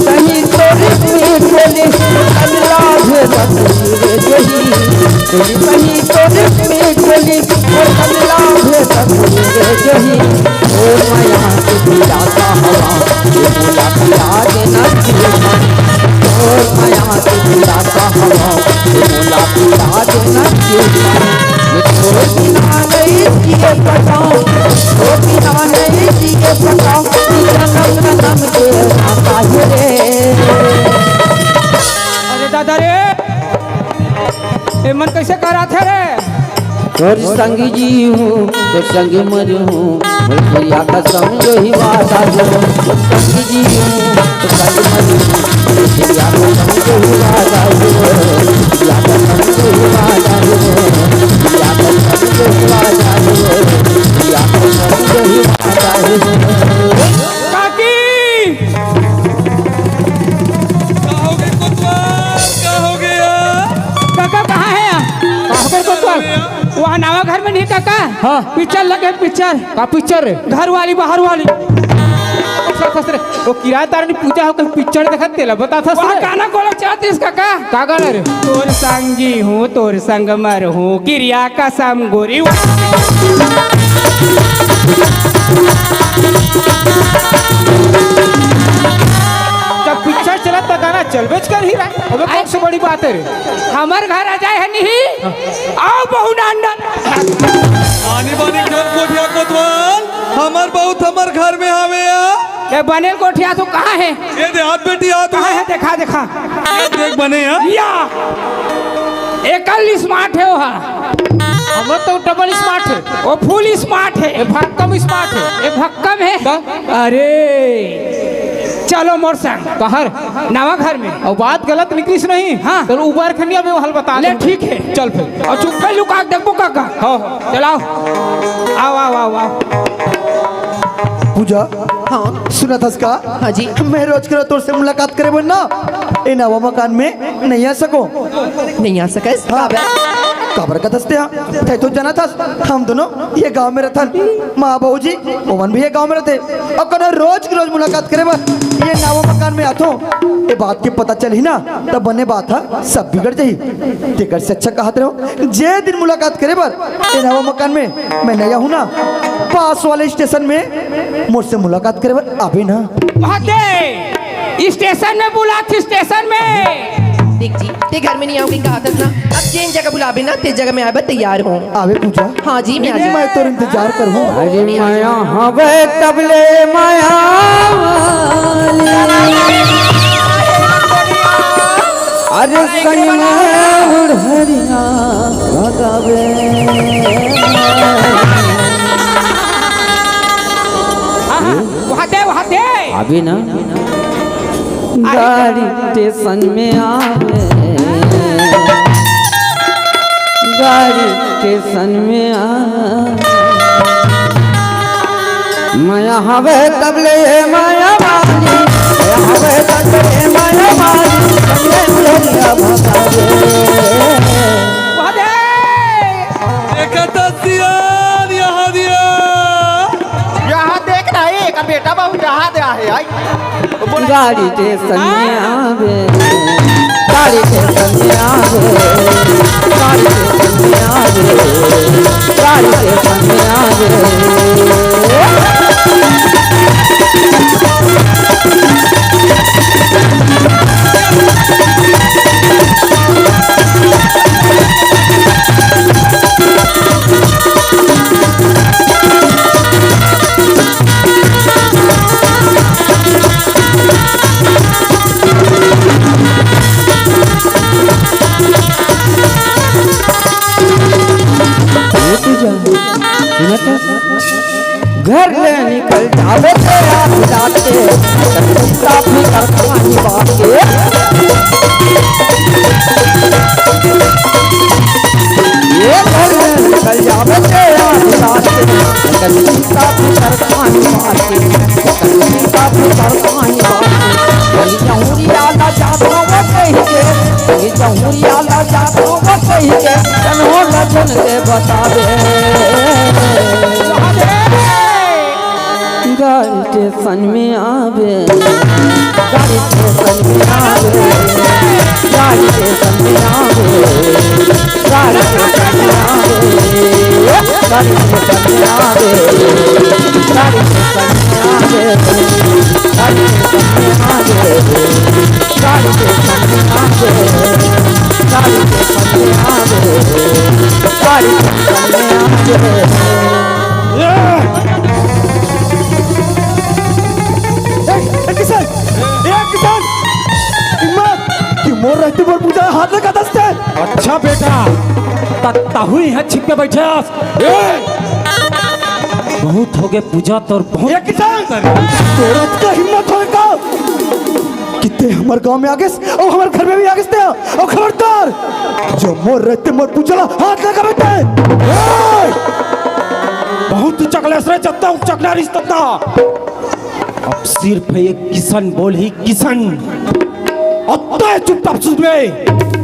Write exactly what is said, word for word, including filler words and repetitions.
कहीं तोरे मीठ बोली, कमला भेदत रे जही। कहीं तोरे मीठ बोली, कमला भेदत रे जही। ओ मया के पिया का हवा, ये मोला पिया देना जी। ओ मया के पिया का हवा, ये मोला पिया देना जी। तोर बिना नहीं जिए सकौं, तोर बिना नहीं जिए सकौं, ई जनम जनम के नाता हे रे। अरे दादा रे, ए मन कैसे कराथे रे? तोर संगी जी हूँ, तोर संगी मर हूँ, मोर गुरिया कसम जो ही वादा जो। तोर संगी जी हूँ, तोर संगी मर हूँ, मोर गुरिया कसम जो ही वादा जो। गुरिया कसम जो ही वादा जो। गुरिया कसम जो ही वादा जो। गुरिया कसम जो ही वादा जो। काकी! का हो गे कोतवाल? का हो गे? काका कहाँ हे? कहाँ पर कोतवाल? वहाँ नवा घर में नहीं काका? हाँ। पिक्चर लगे, पिक्चर। का पिक्चर रे? घर वाली, बाहर वाली। अच्छा, ससुरे, वो किराएदार ने पूछा हो, कहीं पिक्चर देखा, तेला बता, ससुरे। वहाँ गाना गोलक चाहते इसका का? का गाना रे? तोर संगी हूँ, तोर संग मर हूँ, किरिया कसम गोरी। जब पिक्चर चलत त गाना चलबेच करही रे। अबे कौन सी बड़ी बात है रे? हमर घर आ जाए है नहीं? आओ बहु नांदन। आनी बानी जन कोठिया कोतवाल, हमर बहुत हमर घर में आवे या। ए बनेल कोठिया तो कहाँ है? ये दे हाथ बेटी हाथ कहाँ है? देखा, देखा। ये देख बने या। या। एकल स्मार्ट है वो हा। हमर तो डबल स्मार्ट है। वो फुल स्मार्ट है। ये भक्कम स्मार्ट है। ये भक्कम है। का? अरे, चलो मोर संग। कहर? नवा घर में। अउ बात गलत निकलिस नहीं? हाँ। चलो ऊपर खनिया में हल बता ले, दे। ठीक है। चल फिर। अउ चुप्पे लुका के देखबो काका। हाँ, हाँ। चलाओ। आओ, आओ, आओ, आओ। पूजा। हाँ। सुनत हस का? हाँ जी। मैं रोज करो तोर से मुलाकात करे बर ना, ए नवा मकान में नहीं आ सको। नहीं आ सकस? हाँ। काबर? काबर का दसते हाँ? तै तो जानत हस, हम दोनों ये गांव में रथन। माँ बाबूजी, ओमन भी ये गांव में रथे। अउ कोनो रोज के रोज मुलाकात करे बर ये नवा मकान में आथो। ये बात के पता चलही ना, तब बने बात ह, सब बिगड़ जाही। तेकर से अच्छा कहत रहो, जे दिन मुलाकात करे बर ये नवा मकान में मैं नहीं आहूँ ना, पास वाले स्टेशन में मोर से मुलाकात करे बर आबे ना। वहाँ दे। स्टेशन में बुलात, स्टेशन में। देख जी, ते घर में नहीं आऊंगी कहा था ना। अब जेन जगह बुलाबे ना, ते जगह में आबे तैयार हूँ। आबे पूजा। हाँ जी, मैं आ जाऊँ। मैं तोर इंतजार करूँ। अरे माया हवे तबले माया वाली। अरे संग में उड़हरिया भगावे। हाँ, हाँ, वहाँ दे, वहाँ दे। अभी ना। गाड़ी स्टेशन में आवे, गाड़ी स्टेशन में आवे। माया हवे तबले माया वाली, माया हवे तबले माया वाली, तबले उलरिया भगावे। देखा तो सियान यहाँ दिया। यहाँ देख ना, एक बेटा बहुत रहा दे आहे, आई। गाड़ी स्टेशन में आवे, गाड़ी स्टेशन में आवे, गाड़ी स्टेशन में आवे, गाड़ी स्टेशन में आवे। घर ले निकल जावे तेरा बुलाते, काफी करता ही बात के। ये घर ले निकल जावे तेरा बुलाते, काफी करता ही बात के। काफी करता ही बात के। ये जहुरिया ला जातो वो कही के, ये जहुरिया ला जातो वो कही के, कन्हो लजन के बतावे। स्टेशन में आवे, गाड़ी स्टेशन में आवे, गाड़ी स्टेशन में आवे, गाड़ी स्टेशन में आवे, गाड़ी स्टेशन में आवे, गाड़ी स्टेशन में आवे, गाड़ी स्टेशन में आवे, गाड़ी स्टेशन में आवे, गाड़ी स्टेशन में आवे, गाड़ी स्टेशन में आवे। ए, ए, किशन! ए, किशन! हिम्मत! कि मोर रहते मोर पूजा हाथ लगा दस्ते! अच्छा बेटा, त-, तहू इहाँ छिप के बैठे हस। ए! बहुत हो गए पूजा तोर, बहुत। ए, किशन! तोर अतका हिम्मत होय का? कि ते हमर गांव में आगेस अउ हमर घर में भी आगेस ते, अउ खबरदार, जो मोर रहते मोर पूजा ला हाथ लगाबे ते। ए! बहुत उचकलेस रे, जत्ता उचकना रिस तत्ता। अब सिर्फ एक किशन बोलही, किशन। अब तैं चुपचाप सुनबे।